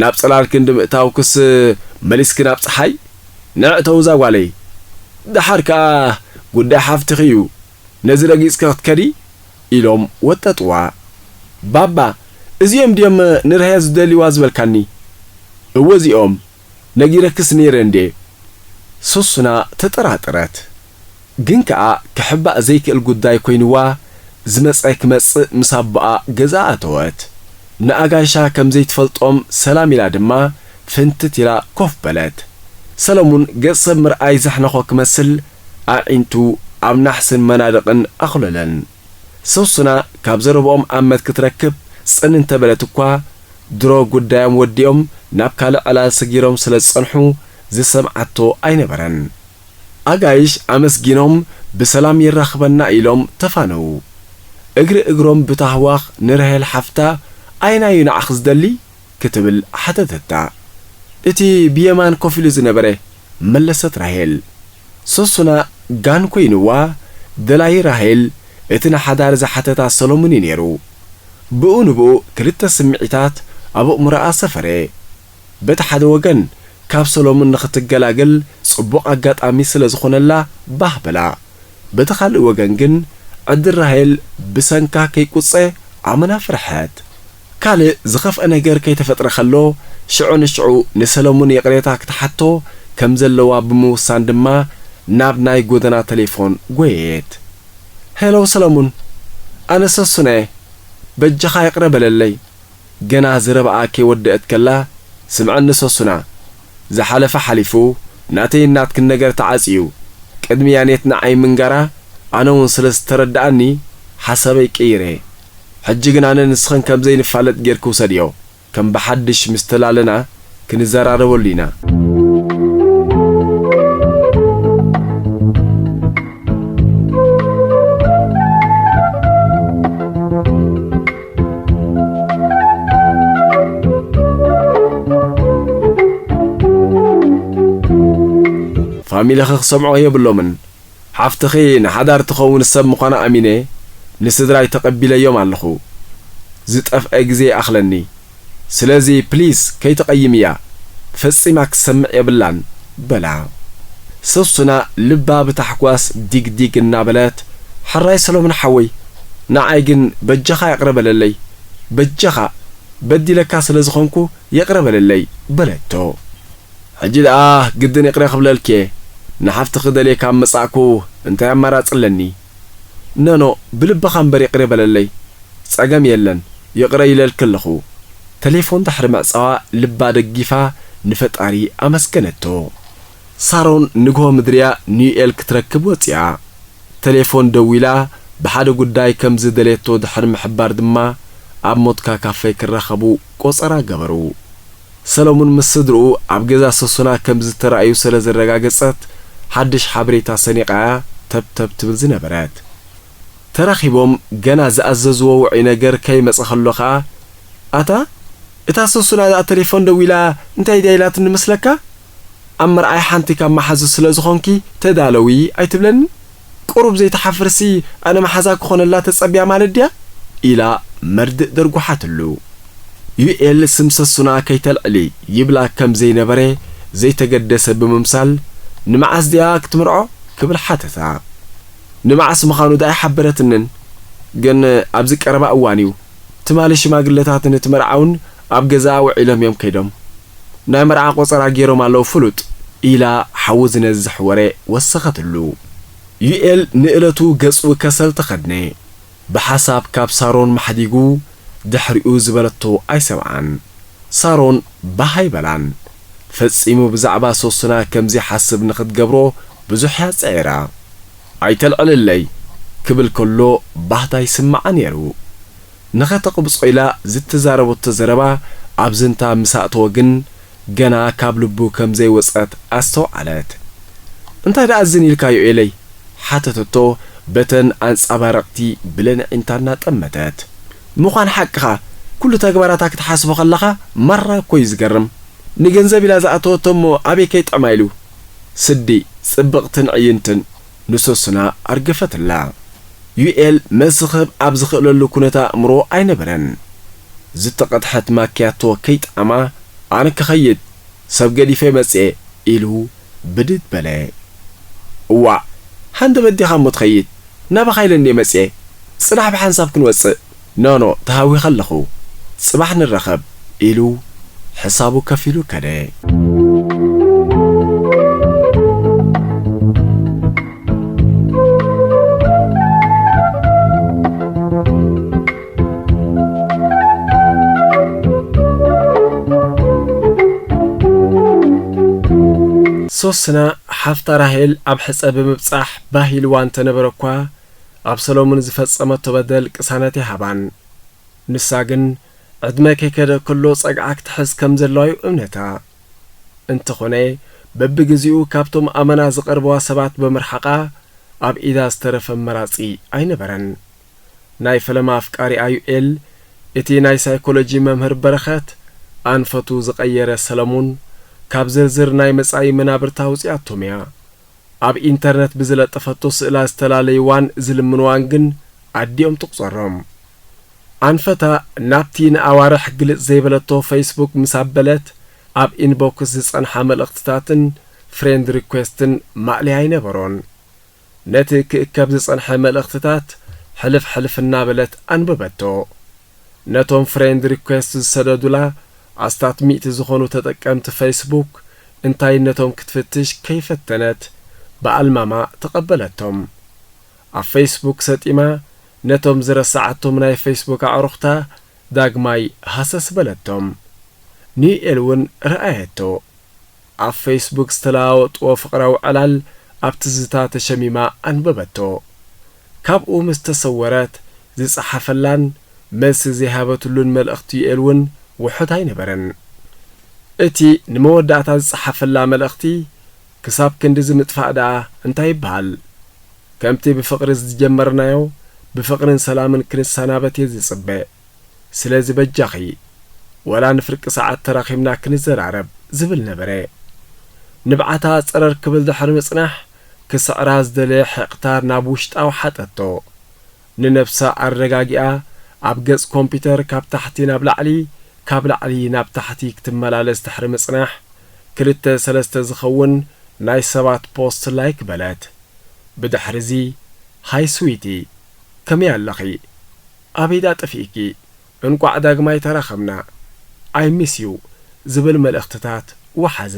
ናብ ጽላል ክንዲ ምእታውክስ መሊስኪ ናብ ጸሓይ? ንዕ ተው እዛ ጓለይ። ደሓር ከኣ ጉዳይ ሓፍትኺ እዩ። ነዚ ረጊጽኪ ክትከዲ? ኢሎም ወጠጥዋ። ባባ፣ እዚኦም ድዮም ንርህየ ዝደልይዋ ዝበልካኒ? እወ እዚኦም። ነጊረክስ ነይረ እንዴ? ሶሱና ተጠራጠረት። ግን ከኣ ክሕባእ ዘይክእል ጉዳይ ኮይንዋ፣ ዝመጸ ክመጽእ ምስ ኣቦኣ ገዛ ኣተወት። ንኣጋይሻ ከም ዘይትፈልጦም ሰላም ኢላ ድማ ፍንትት ኢላ ኮፍ በለት። ሰለሙን ገጽ ሰብ ምርኣይ ዘሕነኾ ክመስል ኣዒንቱ ኣብ ናሕስን መናድቕን ኣኹለለን። ሶሱና ካብ ዘረብኦም ኣመት ክትረክብ ጽን እንተበለት እኳ፣ ድሮ ጉዳዮም ወዲኦም ናብ ካልእ ዕላል ሰጊሮም ስለ ዝጸንሑ ዝሰምዓቶ ኣይነበረን። ኣጋይሽ ኣመስጊኖም ብሰላም የራኽበና ኢሎም ተፋነዉ። እግሪ እግሮም ብታህዋኽ ንራሄል ሓፍታ፣ ኣየናዩ ንዓኺ ዝደሊ? ክትብል ሓተተታ። እቲ ብየማን ኮፍ ኢሉ ዝነበረ፣ መለሰት ራሄል። ሶሱና ጋን ኮይንዋ፣ ደላዪ ራሄል እቲ ንሓዳር ዝሓተታ ሰሎሙን እዩ ነይሩ። ብኡ ንብኡ ክልተ ስምዒታት ኣብ ኣእምሮኣ ሰፈረ። በቲ ሓደ ወገን፣ ካብ ሰሎሙን ንኽትገላገል ጽቡቕ ኣጋጣሚ ስለ ዝኾነላ ባህ በላ። በቲ ካልእ ወገን ግን፣ ዕድል ራሄል ብሰንካ ከይቁጸ ኣመና ፈርሐት። ካልእ ዝኸፍአ ነገር ከይተፈጥረ ከሎ፣ ሽዑ ንሽዑ ንሰለሙን ይቕሬታ ክትሓቶ ከም ዘለዋ ብምውሳን ድማ ናብ ናይ ጎደና ተሌፎን ጎየየት። ሄሎ ሰለሙን፣ ኣነ ሰሱነ እየ። በጃኻ ይቕረ በለለይ። ገና ዘረባኣ ከይወደአት ከላ፣ ስምዐኒ ሰሱና፣ ዝሓለፈ ሓሊፉ፣ ናተይን ናትክን ነገር ተዓጽዩ፣ ቅድሚ ያኔት ንዓይ ምንጋራ፣ ኣነ እውን ስለ ዝተረድኣኒ፣ ሓሳበይ ቀይረ። ሕጂ ግን ኣነ ንስኽን ከም ዘይንፋለጥ ጌርኪ ውሰድዮ። ከም ብሓድሽ ምስ ተላለና ክንዘራረበሉ ኢና። ፋሚለኺ ክሰምዑ የብሎምን። ሓፍትኺ ንሓዳር ትኸውን ሰብ ምዃና ኣሚነ ንስድራይ ተቐቢለዮም ኣለኹ። ዝጠፍአ ግዜ ይኣኽለኒ። ስለዚ ፕሊስ ከይትቐይምያ፣ ፈጺማ ክትሰምዕ የብላን በላ። ሰሱና ልባ ብታሕጓስ ዲግ ዲግ እናበለት፣ ሕራይ ሰሎሙን ሓወይ፣ ንዓይ ግን በጃኻ ይቕረ በለለይ። በጃኻ፣ በዲለካ ስለ ዝኾንኩ ይቕረ በለለይ በለቶ። ሕጂ ደኣ ግድን ይቕረ ክብለልኪ እየ። ንሓፍትኺ ደልየ ካብ መጻእኩ እንታይ ኣማራጺ ኣለኒ? ኖኖ፣ ብልብኻ እምበር ይቕረ በለለይ። ጸገም የለን፣ ይቕረ ኢለልኪ ኣለኹ። ተሌፎን ድሕሪ ምዕጻዋ ልባ ደጊፋ ንፈጣሪ ኣመስገነቶ። ሳሮን ንግሆ ምድርያ ኒዩኤል ክትረክብ ወጺኣ። ተሌፎን ደዊላ ብሓደ ጉዳይ ከም ዝደልየቶ ድሕሪ ምሕባር ድማ ኣብ ሞትካ ካፌ ክራኸቡ ቆጸራ ገበሩ። ሰለሙን ምስ ስድርኡ ኣብ ገዛ ሰሱና ከም ዝተራእዩ ስለ ዘረጋገጸት፣ ሓድሽ ሓበሬታ ሰኒቓ እያ ተብተብ ትብል ዝነበረት። ተራኺቦም ገና ዝኣዘዝዎ ውዑይ ነገር ከይመጸ ከሎ ኸኣ፣ ኣታ እታ ሶሱና ደኣ ተሌፎን ደዊላ እንታይ ድያ ኢላትኒ መስለካ? ኣብ መርዓይ ሓንቲ ካብ መሓዙ ስለ ዝኾንኪ ተዳለዊ ኣይትብለኒ? ቁሩብ ዘይትሓፍርሲ ኣነ መሓዛ ክኾነላ ተጸብያ ማለት ድያ? ኢላ መርድእ ደርጉሓትሉ። ዩኤል ስም ሰሱና ከይተልዕሊ ይብላ ከም ዘይነበረ ዘይተገደሰ ብምምሳል፣ "ንመዓስ ድያ ክትምርዖ?" ክብል ሓተታ። ንመዓስ ምዃኑ ደኣ ኣይሓበረትንን፣ ግን ኣብዚ ቀረባ እዋን እዩ። ትማሊ ሽማግለታትን እቲ መርዓውን ኣብ ገዛኣ ውዒሎም እዮም ከይዶም። ናይ መርዓ ቆጸራ ገይሮም ኣለዉ ፍሉጥ፣ ኢላ ሓዊ ዝነዝሕ ወረ ወሰኸትሉ። ዩኤል ንእለቱ ገጹ ከሰል ተኸድነ። ብሓሳብ ካብ ሳሮን ማሕዲጉ ድሕሪኡ ዝበለቶ ኣይሰምዓን። ሳሮን ባህ ኣይበላን። ፈጺሙ ብዛዕባ ሶስና ከምዚ ሓስብ ንኽትገብሮ ብዙሕ እያ ጸዒራ። "ኣይተልዕልለይ" ክብል ከሎ ባህታ ይስምዓ ነይሩ። ንኸተቕብጾ ኢላ ዝተዛረበቶ ዘረባ ኣብ ዝንታ ምስ ኣእተወ ግን ገና ካብ ልቡ ከም ዘይወጸት ኣስተውዓለት። "እንታይ ደኣ ዝን ኢልካ ዩኤለይ?" ሓተተቶ በተን ኣንጻባረቕቲ ብለን ኣዒንታ እናጠመተት። "ምዃን ሓቅኻ፣ ኩሉ ተግባራታ ክትሓስቦ ከለኻ ማራ እኮ እዩ ዝገርም። ንገንዘብ ኢላ ዝኣተወቶ እሞ ኣበይ ከይጥዕማ ኢሉ?" ስዲ ጽብቕትን ዕይንትን ንሶስና ኣርገፈትላ። ዩኤል መልሲ ክህብ ኣብ ዝኽእለሉ ኩነታ ኣእምሮ ኣይነበረን። ዝተቐድሐት ማክያቶ ከይጠዓማ፣ "ኣነ ክኸይድ፣ ሰብ ገዲፈ መጽኤ" ኢሉ ብድድ በለ። "እዋእ፣ ሃንደበት ዲኻ እሞ ትኸይድ? ናባኻ ኢለ እንድየ መጽኤ። ጽናሕ ብሓንሳብ ክንወጽእ። ኖኖ፣ ተሃዊኸ ኣለኹ። ጽባሕ ንራኸብ" ኢሉ ሕሳቡ ከፊሉ ከደ። ሶስና ሓፍታ ራሄል ኣብ ሕጸ ብምብጻሕ ባህ ኢልዋ እንተነበረ እኳ፣ ኣብ ሰሎሙን ዝፈጸመቶ በደል ቅሳነት ይሃባን። ንሳ ግን ዕድመ ከይከደ ከሎ ጸግዓ ክትሕዝ ከም ዘለዋ እዩ እምነታ። እንተኾነ፣ በብግዜኡ ካብቶም ኣመና ዝቐርብዋ ሰባት ብምርሓቓ፣ ኣብ ኢዳ ዝተረፈ ኣማራጺ ኣይነበረን። ናይ ፈለማ ኣፍቃሪኣ ዩኤል፣ እቲ ናይ ሳይኮሎጂ መምህር በረኸት፣ ኣንፈቱ ዝቐየረ ሰለሙን፣ ካብ ዝርዝር ናይ መጻኢ መናብርታ ኣውጺኣቶም እያ። ኣብ ኢንተርነት ብዝለጠፈቶ ስእላ ዝተላለይዋን ዝልምንዋን ግን ኣዲኦም ትቑጸሮም። ኣንፈታ ናብቲ ንኣዋርሕ ግልጽ ዘይበለቶ ፌስቡክ ምስ ኣበለት፣ ኣብ ኢንቦክስ ዝጸንሓ መልእኽትታትን ፍሬንድ ሪኩዌስትን ማእለያ ኣይነበሮን። ነቲ ክእከብ ዝጸንሐ መልእኽትታት ሕልፍ ሕልፍ እናበለት ኣንበበቶ። ነቶም ፍሬንድ ሪኩዌስት ዝሰደዱላ ኣስታት ሚእቲ ዝኾኑ ተጠቀምቲ ፌስቡክ፣ እንታይነቶም ክትፍትሽ ከይፈተነት ብኣልማማ ተቐበለቶም። ኣብ ፌስቡክ ሰጢማ ነቶም ዝረሰዓቶም ናይ ፌስቡክ ኣዕሩኽታ ዳግማይ ሃሰስ በለቶም። ንዩኤል እውን ረኣየቶ። ኣብ ፌስቡክ ዝተለዋወጥዎ ፍቕራዊ ዕላል ኣብ ትዝታ ተሸሚማ ኣንበበቶ። ካብኡ ምስ ተሰወረት ዝጸሓፈላን መልሲ ዘይሃበትሉን መልእኽቲ ዩኤል እውን ውሑድ ኣይነበረን። እቲ ንመወዳእታ ዝጸሓፈላ መልእኽቲ ክሳብ ክንድዚ ምጥፋእ ደኣ እንታይ ይበሃል? ከምቲ ብፍቕሪ ዝጀመርናዮ፣ ብፍቕርን ሰላምን ክንሰናበት እየ ዝጽበ። ስለዚ በጃኺ፣ ወላ ንፍርቂ ሰዓት ተራኺብና ክንዘራረብ ዝብል ነበረ። ንብዓታ ጸረር ክብል ድሕሪ ምጽናሕ፣ ክስዕራ ዝደለየ ሕቕታ ናብ ውሽጣ ኣውሓጠቶ። ንነብሳ ኣረጋጊኣ፣ ኣብ ገጽ ኮምፒተር ካብ ታሕቲ ናብ ላዕሊ፣ ካብ ላዕሊ ናብ ታሕቲ ክትመላለስ ድሕሪ ምጽናሕ፣ ክልተ ሰለስተ ዝኸውን ናይ ሰባት ፖስት ላይክ በለት። ብድሕሪዚ፣ "ሃይ ስዊቲ፣ ከመይ ኣለኺ? ኣበይ ደኣ ጠፊእኪ? እንቋዕ ዳግማይ ተራኸብና። I miss you" ዝብል መልእኽትታት ወሓዘ።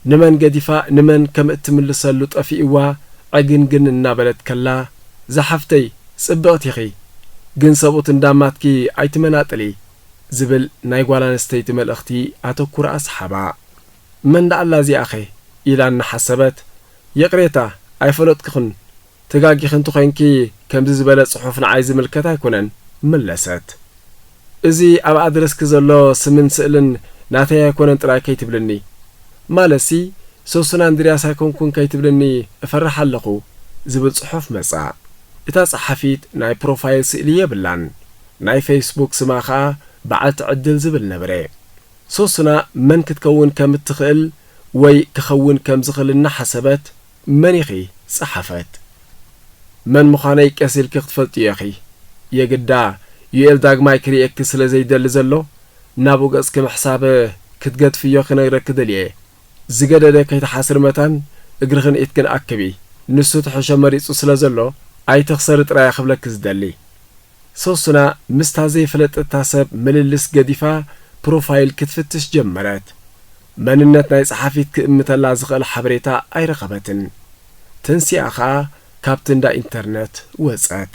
ንመን ገዲፋ ንመን ከም እትምልሰሉ ጠፊእዋ ዕግንግን እናበለት ከላ፣ "ዝሓፍተይ፣ ጽብቕቲ ኢኺ፣ ግን ሰብኡት እንዳማትኪ ኣይትመናጥሊ" ዝብል ናይ ጓል ኣንስተይቲ መልእኽቲ ኣተኩራ ኣስሓባ። "መን ደኣ ኣላ እዚኣኸ?" ኢላ እናሓሰበት፣ "ይቕሬታ፣ ኣይፈለጥኩኽን። ተጋጊኺ እንተኾይንኪ፣ ከምዚ ዝበለ ጽሑፍ ንዓይ ዝምልከት ኣይኮነን" መለሰት። "እዚ ኣብ ኣድረስኪ ዘሎ ስምን ስእልን ናተይ ኣይኮነን ጥራይ ከይትብልኒ። ማለትሲ፣ ሶሱን ኣንድርያስ ኣይኮንኩን ከይትብልኒ እፈርሕ ኣለኹ" ዝብል ጽሑፍ መጻ። እታ ጸሓፊት ናይ ፕሮፋይል ስእሊ የብላን። ናይ ፌስቡክ ስማ ኸኣ በዓልቲ ዕድል ዝብል ነበረ። ሶሱና መን ክትከውን ከም እትኽእል ወይ ክኸውን ከም ዝኽእል እናሓሰበት፣ መን ኢኺ? ጸሓፈት። መን ምዃነይ ቀስ ኢልኪ ክትፈልጥዮ ኢኺ። የግዳ ዩኤል ዳግማይ ክርእየኪ ስለ ዘይደሊ ዘሎ፣ ናብኡ ገጽኪ ምሕሳብ ክትገድፍዮ ክነግረኪ ደልየ። ዝገደደ ከይትሓስሪ መታን እግርኽን ኢድክን ኣክቢ። ንሱ ትሕሾ መሪጹ ስለ ዘሎ፣ ኣይትኽሰሪ ጥራይ ክብለኪ ዝደሊ። ሶሱና ምስታ ዘይፈለጠታ ሰብ ምልልስ ገዲፋ ፕሮፋይል ክትፍትሽ ጀመረት። መንነት ናይ ጸሓፊት ክእምተላ ዝኽእል ሓበሬታ ኣይረኸበትን። ተንሲኣ ኸኣ ካብቲ እንዳ ኢንተርነት ወጸት።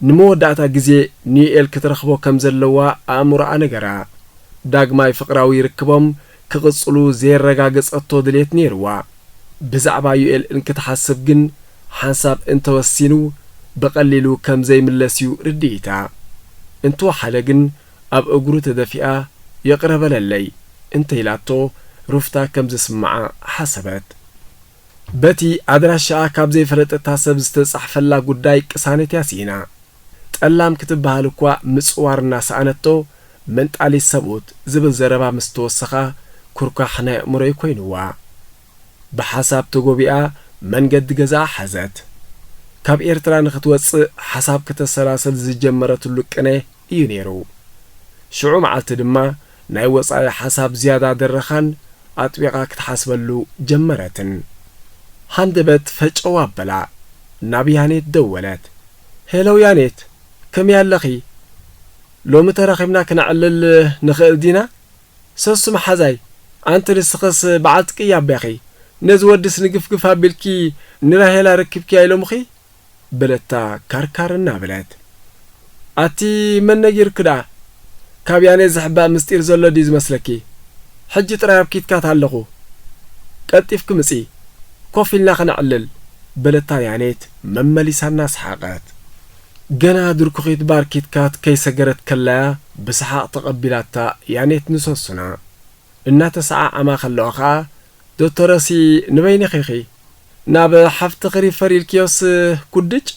ንመወዳእታ ግዜ ንዩኤል ክትረኽቦ ከም ዘለዋ ኣእምሮኣ ነገራ። ዳግማይ ፍቕራዊ ርክቦም ክቕጽሉ ዘየረጋገጸቶ ድሌት ነይርዋ። ብዛዕባ ዩኤል እንክትሓስብ ግን ሓንሳብ እንተወሲኑ ብቐሊሉ ከም ዘይምለስ እዩ ርድኢታ። እንትወሓደ ግን ኣብ እግሩ ተደፊኣ ይቕረ በለለይ እንተኢላቶ ሩፍታ ከም ዝስምዓ ሓሰበት። በቲ ኣድራሻኣ ካብ ዘይፈለጠታ ሰብ ዝተጻሕፈላ ጉዳይ ቅሳነት እያ ስኢና። ጠላም ክትበሃል እኳ ምጽዋር እናሰኣነቶ፣ መንጣሊት ሰብኡት ዝብል ዘረባ ምስ ተወሰኻ፣ ኩርኳሕ ናይ ኣእምሮይ ኮይኑዋ። ብሓሳብ ተጎቢኣ መንገዲ ገዛኣ ሓዘት። ካብ ኤርትራ ንኽትወጽእ ሓሳብ ከተሰላስል ዝጀመረትሉ ቅነ እዩ ነይሩ። ሽዑ መዓልቲ ድማ ናይ ወጻኢ ሓሳብ ዝያዳ ደረኻን ኣጥቢቓ ክትሓስበሉ ጀመረትን። ሃንደበት ፈጨው ኣበላ። ናብ ያኔት ደወለት። "ሄሎ ያኔት፣ ከመይ ኣለኺ? ሎሚ ተራኺብና ክነዕልል ንኽእል ዲና?" "ሰሱ መሓዛይ፣ ኣንቲ ንስኽስ በዓልቲ ቅያ ኣቢኺ። ነዚ ወድስ ንግፍግፍ ኣቢልኪ ንራሄል ኣረኪብክያ ኢሎምኺ?" በለታ ካርካር እናበለት። "ኣቲ መን ነጊርኪ ደኣ? ካብ ያኔት ዝሕባእ ምስጢር ዘሎ ድዩ ዝመስለኪ? ሕጂ ጥራይ ኣብ ኪትካት ኣለኹ። ቀልጢፍኪ ምጺ፣ ኮፍ ኢልና ኸነዕልል" በለታ ያኔት መመሊሳ እናሰሓቐት። ገና ድርኩኺት ባር ኪትካት ከይሰገረት ከላያ ብሰሓቕ ተቐቢላታ ያኔት ንሰሱና። እናተሰዓዓማ ከለዋ ኸኣ፣ "ዶክተረሲ ንበይንኺ ኢኺ? ናብ ሓፍትኺ ሪፈር ኢልክዮስ ኩድጭ?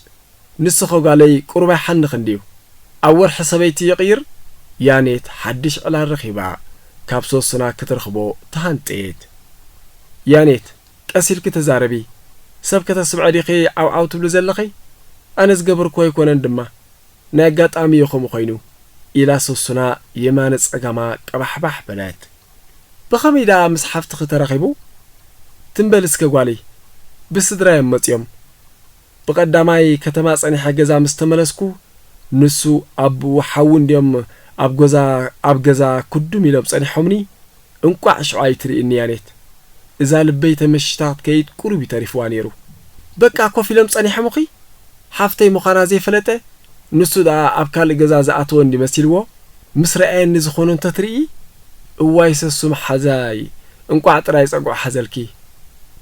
ንስኺ ጓለይ ቁሩብ ኣይሓንኽን ድዩ? ኣብ ወርሒ ሰበይቲ ይቕይር?" ያኔት ሓድሽ ዕላል ረኺባ ካብ ሶስና ክትረኽቦ ተሃንጥየት። "ያኔት፣ ቀስ ኢልኪ ተዛረቢ። ሰብ ከተስምዒ ዲኺ ዓውዓው ትብሊ ዘለኺ? ኣነ ዝገበርኩዎ ኣይኮነን ድማ። ናይ ኣጋጣሚ እዩ ከምኡ ኮይኑ" ኢላ ሶሱና የማነ ጸጋማ ቀባሕባሕ በለት። "ብኸመይ ደኣ ምስ ሓፍትኺ ተራኺቡ? ትም በሊ እስከ ጓለይ፣ ብስድራ እዮም መጺኦም። ብቐዳማይ ከተማ ጸኒሐ ገዛ ምስ ተመለስኩ፣ ንሱ ኣቦኡ ሓዉ እንድዮም ኣብ ገዛ፣ ኣብ ገዛ ክዱም ኢሎም ጸኒሖምኒ። እንቋዕ ሽዑ ኣይትርእይኒ ያኔት። እዛ ልበይ ተመሺታ ክትከይድ ቁሩብ እዩ ተሪፍዋ ነይሩ። በቃ ኮፍ ኢሎም ጸኒሖምኺ? ሓፍተይ ምዃና ዘይፈለጠ፣ ንሱ ደኣ ኣብ ካልእ ገዛ ዝኣተወ እንዲ መሲልዎ፣ ምስ ረኣየኒ ዝኾኖ እንተትርኢ፣ እዋይ ሰሱ መሓዛይ፣ እንቋዕ ጥራይ ጸግዑ ሓዘልኪ"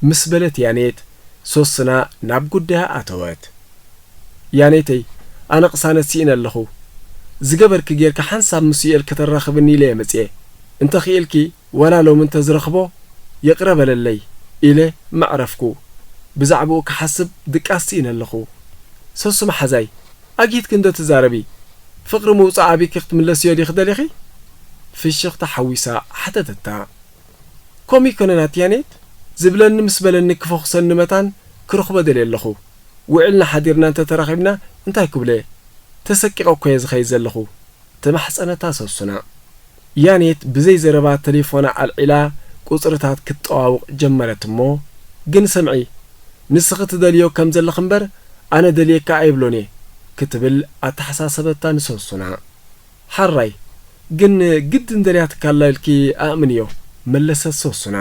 ምስ በለት ያኔት፣ ሶስና ናብ ጉዳያ ኣተወት። "ያኔተይ፣ ኣነ ቅሳነት ስኢነ ኣለኹ። ዝገበርኪ ጌርኪ ሓንሳብ ምስ ዩኤል ከተራኽብኒ ኢለ እየ መጽየ። እንተ ኽኢልኪ፣ ዋላ ሎሚ እንተ ዝረኽቦ፣ ይቕረ በለለይ" ኢለ መዕረፍኩ። ብዛዕባኡ ክሓስብ ድቃስ ስኢነ ኣለኹ። "ሰሱ መሓዛይ፣ ኣግሂድኪ እንዶ ትዛረቢ፣ ፍቕሪ ምውጻእ ኣቢኪ ክትምለስዮ ዲኺ ደሊኺ?" ፍሽኽታ ሓዊሳ ሓተተታ። "ከምኡ ኣይኮነን ኣቲ ያኔት፣ ዝብለኒ ምስ በለኒ ክፈኹሰኒ መታን ክረኽቦ ደልየ ኣለኹ። ውዒልና ሓዲርና እንተ ተራኺብና እንታይ ክብሎ እየ? ተሰቂቐ እኮ እየ ዝኸይድ ዘለኹ" ተማሕጸነታ ሰሱና። ያኔት ብዘይ ዘረባ ተሌፎና ኣልዒላ ቁጽርታት ክትጠዋውቕ ጀመረት እሞ፣ "ግን ስምዒ፣ ንስኺ ትደልዮ ከም ዘለኺ እምበር ኣነ ደልየካ ኣይብሎን እየ" ክትብል ኣተሓሳሰበታ ንሰሱና። "ሓራይ፣ ግን ግድን ደልያትካ ኣላ ኢልኪ ኣእምንዮ" መለሰት ሰሱና።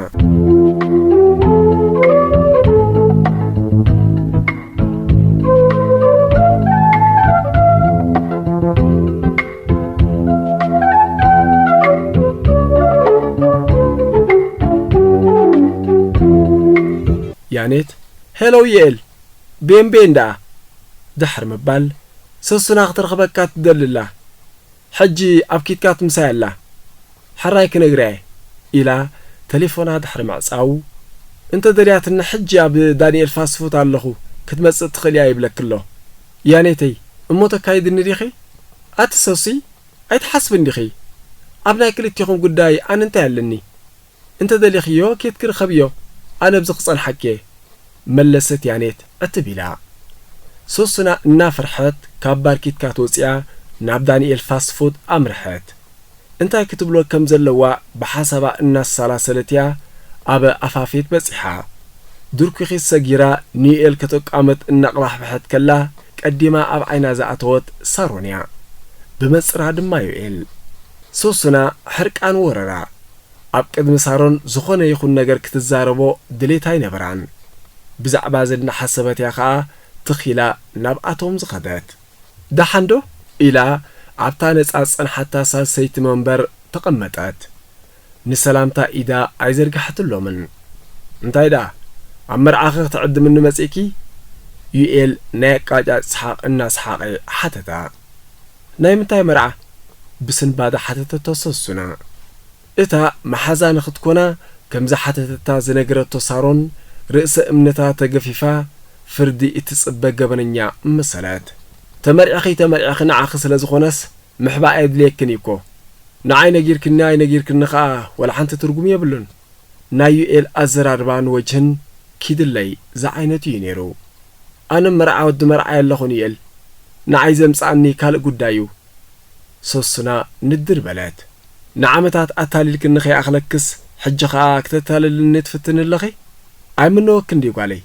ያኔት፣ "ሄሎ ዩኤል፣ ቤን ቤን ደኣ?" ድሕሪ ምባል፣ "ሰሱና ክትረኽበካ ትደሊ ኣላ፣ ሕጂ ኣብ ኪትካት ምሳይ ኣላ። ሕራይ ክነግርያ እየ፣ ኢላ ተሌፎና ድሕሪ ምዕጻው፣ እንተ ደልያትኒ ሕጂ ኣብ ዳንኤል ፋስት ፉድ ኣለኹ፣ ክትመጽእ ትኽእል እያ ይብለኪ ኣሎ። ያኔተይ፣ እሞ ተካይድኒ ዲኺ? ኣቲ ሶሲ፣ ኣይትሓስቢ እንዲኺ። ኣብ ናይ ክልቴኹም ጉዳይ ኣነ እንታይ ኣለኒ? እንተ ደሊኽዮ ኬድኪ ርኸብዮ፣ ኣነ ኣብዚ ክጸንሓኪ እየ፣ መለሰት ያኔት ዕትብ ኢላ። ሶስና እናፈርሐት ካብ ባር ኪትካት ወጺኣ ናብ ዳንኤል ፋስት ፉድ ኣምርሐት። እንታይ ክትብሎ ከም ዘለዋ ብሓሳባ እናሰላሰለት እያ ኣብ ኣፋፌት በጺሓ። ድርኩኺት ሰጊራ ንዩኤል ከተቋምት እናቕባሕበሐት ከላ ቀዲማ ኣብ ዓይና ዝኣተወት ሳሮን እያ። ብመንጽራ ድማ ዩኤል። ሶስና ሕርቃን ወረራ። ኣብ ቅድሚ ሳሮን ዝኾነ ይኹን ነገር ክትዛረቦ ድሌት ኣይነበራን። ብዛዕባ እዚ እናሓሰበት እያ ኸኣ ትኽ ኢላ ናብኣቶም ዝኸደት። ደሓን ዶ? ኢላ ኣብታ ነጻ ዝጸንሓታ ሳልሰይቲ መንበር ተቐመጠት። ንሰላምታ ኢዳ ኣይዘርግሓትሎምን። እንታይ ደኣ፣ ኣብ መርዓኺ ክትዕድምኒ መጺእኪ? ዩኤል ናይ ኣቃጫጭ ሰሓቕ እናሰሓቐ ሓተታ። ናይ ምንታይ መርዓ? ብስንባደ ሓተተቶ ሰሱና። እታ መሓዛ ንኽትኮና ከም ዝሓተተታ ዝነገረቶ ሳሮን፣ ርእሰ እምነታ ተገፊፋ ፍርዲ እትጽበ ገበነኛ መሰለት። ተመርዒኺ ተመርዒኺ ንዓኺ ስለ ዝኾነስ ምሕባእ ኣየድልየክን እዩ እኮ። ንዓይ ነጊርክኒ ኣይነጊርክኒ ኸኣ ወላ ሓንቲ ትርጉም የብሉን። ናይ ዩኤል ኣዘራርባን ወጅህን ኪድለይ ዝዓይነቱ እዩ ነይሩ። ኣነ መርዓ ወዲ መርዓይ ኣለኹን ዩኤል። ንዓይ ዘምጽኣኒ ካልእ ጉዳይ እዩ። ሶስና ንድር በለት። ንዓመታት ኣታሊልክኒ ከይኣኽለክስ፣ ሕጂ ኸኣ ክተታልልኒ ትፍትኒ ኣለኺ? ኣይምነወክን ድዩ ጓለይ?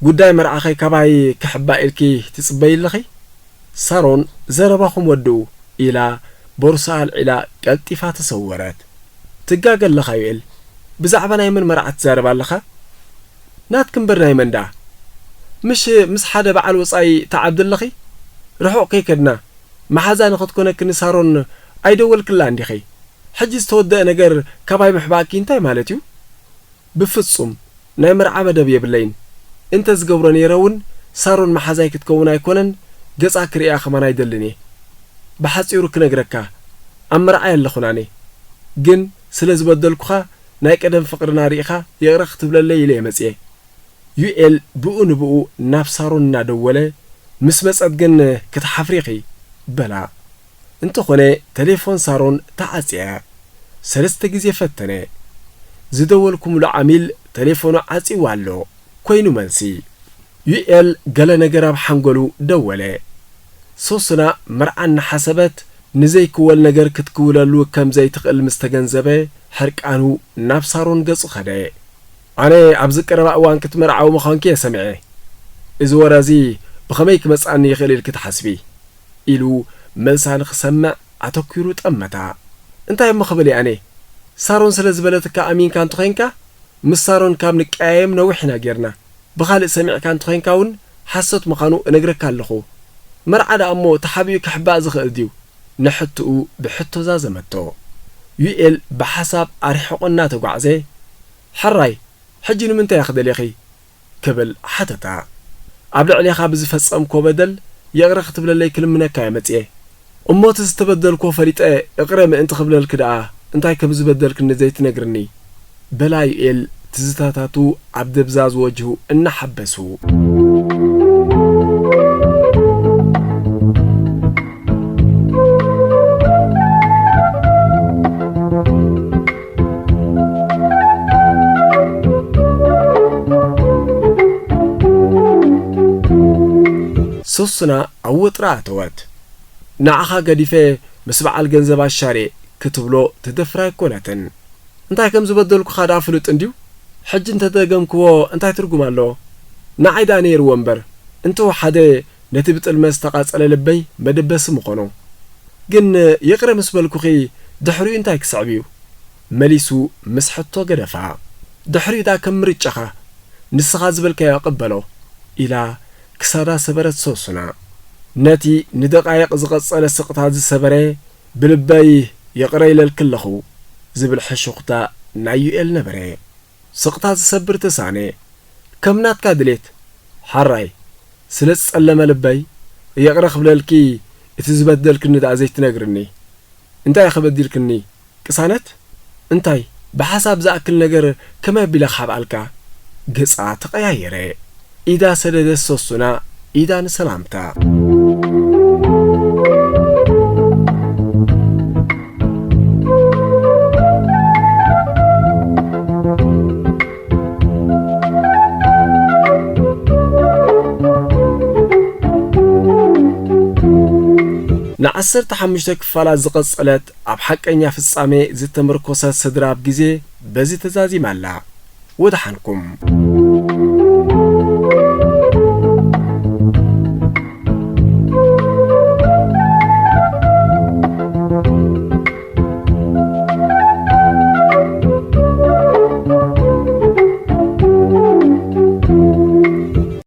ጉዳይ መርዓኸይ ካባይ ክሕባእ ኢልኪ ትጽበዪ ኣለኺ? ሳሮን ዘረባኹም ወድኡ፣ ኢላ ቦርሳ ኣልዒላ ቀልጢፋ ተሰወረት። ትጋገ ኣለኻ ዩኤል። ብዛዕባ ናይ መን መርዓ ትዛረብ ኣለኻ? ናትኪ እምበር ናይ መን ደኣ? ምሽ ምስ ሓደ በዓል ወጻኢ ትዓብዲ ኣለኺ? ርሑቕ ከይከድና። መሓዛ ንኽትኮነኪ ንሳሮን ኣይደወልክላን ዲኺ? ሕጂ ዝተወደአ ነገር ካባይ ምሕባእኪ እንታይ ማለት እዩ? ብፍጹም ናይ መርዓ መደብ የብለይን። እንተ ዝገብሮ ነይረ እውን ሳሮን መሓዛይ ክትከውን ኣይኮነን፣ ገጻ ክርእያ ከማን ኣይደልን እየ። ብሓጺሩ ክነግረካ፣ ኣብ መርዓይ ኣለኹን ኣነ። ግን ስለ ዝበደልኩኻ ናይ ቀደም ፍቕርና ርኢኻ ይቕረ ክትብለለይ ኢለ እየ መጺኤ። ዩኤል ብኡ ንብኡ ናብ ሳሮን እናደወለ፣ ምስ መጸት ግን ክትሓፍሪ ኢኺ፣ በላ። እንተኾነ ተሌፎን ሳሮን ተዓጽያ። ሰለስተ ግዜ ፈተነ። ዝደወልኩምሉ ዓሚል ተሌፎኑ ዓጽይዋ ኣሎ፣ ኮይኑ መልሲ። ዩኤል ገለ ነገር ኣብ ሓንጎሉ ደወለ። ሶስና መርዓ እናሓሰበት ንዘይክወል ነገር ክትክውለሉ ከም ዘይትኽእል ምስ ተገንዘበ፣ ሕርቃኑ ናብ ሳሮን ገጹ ኸደ። ኣነ ኣብዚ ቀረባ እዋን ክትምርዓዊ ምዃንኪ እየ ሰሚዐ። እዚ ወረ እዚ ብኸመይ ክመጽኣኒ ይኽእል ኢልኪ ትሓስቢ? ኢሉ መልሳ ንኽሰምዕ ኣተኲሩ ጠመታ። እንታይ እሞ ክብል እየ ኣነ? ሳሮን ስለ ዝበለትካ ኣሚንካ እንተኾይንካ፣ ምስ ሳሮን ካብ ንቀያየም ነዊሕ ኢና ጌርና። ብኻልእ ሰሚዕካ እንተኾይንካ እውን ሓሶት ምዃኑ እነግረካ ኣለኹ። መርዓ ደኣ እሞ ተሓቢኡ ክሕባእ ዝኽእል ድዩ? ንሕትኡ ብሕቶ ዛዘመቶ። ዩኤል ብሓሳብ ኣርሒቑ እናተጓዕዘ፣ ሕራይ፣ ሕጂ ንምንታይ ኢኺ ደሊኺ? ክብል ሓተታ። ኣብ ልዕሌኻ ብዝፈጸምክዎ በደል ይቕረ ክትብለለይ ክልምነካ እየ መጽየ። እሞ እቲ ዝተበደልክዎ ፈሊጠ እቕረ ምእንቲ ክብለልኪ ደኣ እንታይ ከም ዝበደልክኒ ዘይትነግርኒ? በላ ዩኤል ትዝታታቱ ኣብ ደብዛዝ ወጅሁ እናሓበሱ። ሶስና ኣብ ወጥሪ ኣተወት። ንዓኻ ገዲፈ ምስ በዓል ገንዘብ ኣሻርየ ክትብሎ ትደፍር ኣይኮነትን። እንታይ ከም ዝበደልኩኻ ደኣ ፍሉጥ እንድዩ? ሕጂ እንተ ደገምክዎ እንታይ ትርጉም ኣለዎ? ንዓይ ደኣ ነይርዎ እምበር፣ እንተወሓደ ነቲ ብጥልመት ዝተቓጸለ ልበይ መደበሲ ምኾኖ። ግን ይቕረ ምስ በልኩኺ ድሕሪኡ እንታይ ክስዕብ እዩ? መሊሱ ምስ ሕቶ ገደፋ። ድሕሪኡ ደኣ ከም ምርጫኻ፣ ንስኻ ዝበልካዮ ቅበሎ፣ ኢላ ክሳዳ ሰበረት ሶሱና። ነቲ ንደቓይቕ ዝቐጸለ ስቕታ ዝሰበረ፣ ብልበይ ይቕረ ኢለልኪ ኣለኹ ዝብል ሕሹኽታ ናይ ዩኤል ነበረ። ስቕታ ዝሰብር ተሳነ። ከም ናትካ ድሌት፣ ሓራይ፣ ስለ ዝጸለመ ልበይ፣ ይቕረ ክብለልኪ፣ እቲ ዝበደልክኒ ደኣ ዘይትነግርኒ። እንታይ ኢኺ በዲልክኒ? ቅሳነት? እንታይ? ብሓሳብ ዝኣክል ነገር ከመይ ኣቢለ ክሓብኣልካ? ገጻ ተቐያየረ። ኢዳ ሰደደት ሰሱና፣ ኢዳ ንሰላምታ። ንዓሰርተ ሓሙሽተ ክፋላት ዝቐጸለት ኣብ ሓቀኛ ፍጻሜ ዝተመርኮሰት ስድራ ኣብ ግዜ በዚ ተዛዚማ ኣላ። ወደሓንኩም።